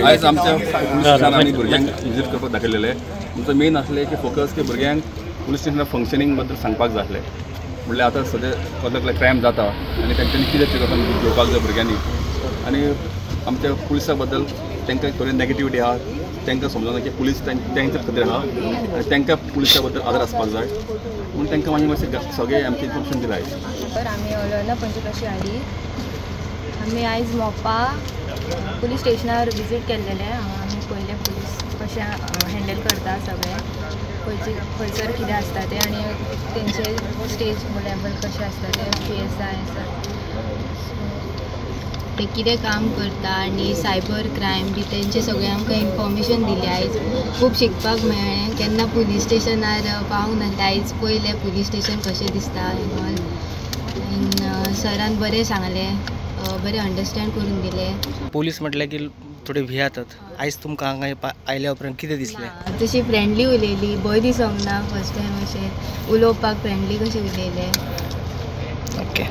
आयज आमच्या पुलीस स्टेशनार आमी भुरग्यांक विजीट करपाक दाखयलेले. आमचो मेन आसलें की फोकस की भुरग्यांक पुलीस स्टेशनार फंक्शनींग बद्दल सांगपाक जाय आसलें. म्हणल्यार आतां सद्या कसले क्रायम जाता आनी तेंच्यांनी कितें प्रिकॉशन घेवपाक जाय भुरग्यांनी, आनी आमच्या पुलिसा बद्दल तांकां थोडी नेगेटिविटी आहा, तांकां समजना की पुलीस तेंच्या खातीर आहा आनी तांकां पुलिसा बद्दल आदर आसपाक जाय. म्हूण तांकां मागीर मातशें सगळें आमचें इन्फॉर्मेशन दिलां आयज. आमी अलोना पंचकशी हाडी आमी आयज मोपा पुलीस स्टेशनार विजीट केल्लेले. आमी पयले पुलीस कशें हँडल करता सगळें, खंयचे खंयसर कितें आसता तें आनी तेंचे स्टेज लेवल कशें आसता तें, PSI आसा ते कितें काम करता आनी सायबर क्रायम बी तेंचे सगळें आमकां इन्फॉर्मेशन दिलें. आयज खूब शिकपाक मेळ्ळें. केन्ना पुलीस स्टेशनार पावूंक नासलें, आयज पयलें पुलीस स्टेशन कशें दिसता एन ऑल. सरान बरें सांगलें, बरें अंडरस्टँड करून दिलें. पोलीस म्हटल्यार की थोडे भियातात. आयज तुमकां हांगा आयल्या उपरांत कितें दिसलें? तशी फ्रेंडली उलयली, भंय दिसोंक ना. फर्स्ट टायम अशें उलोवपाक फ्रेंडली कशें उलयलें. ओके.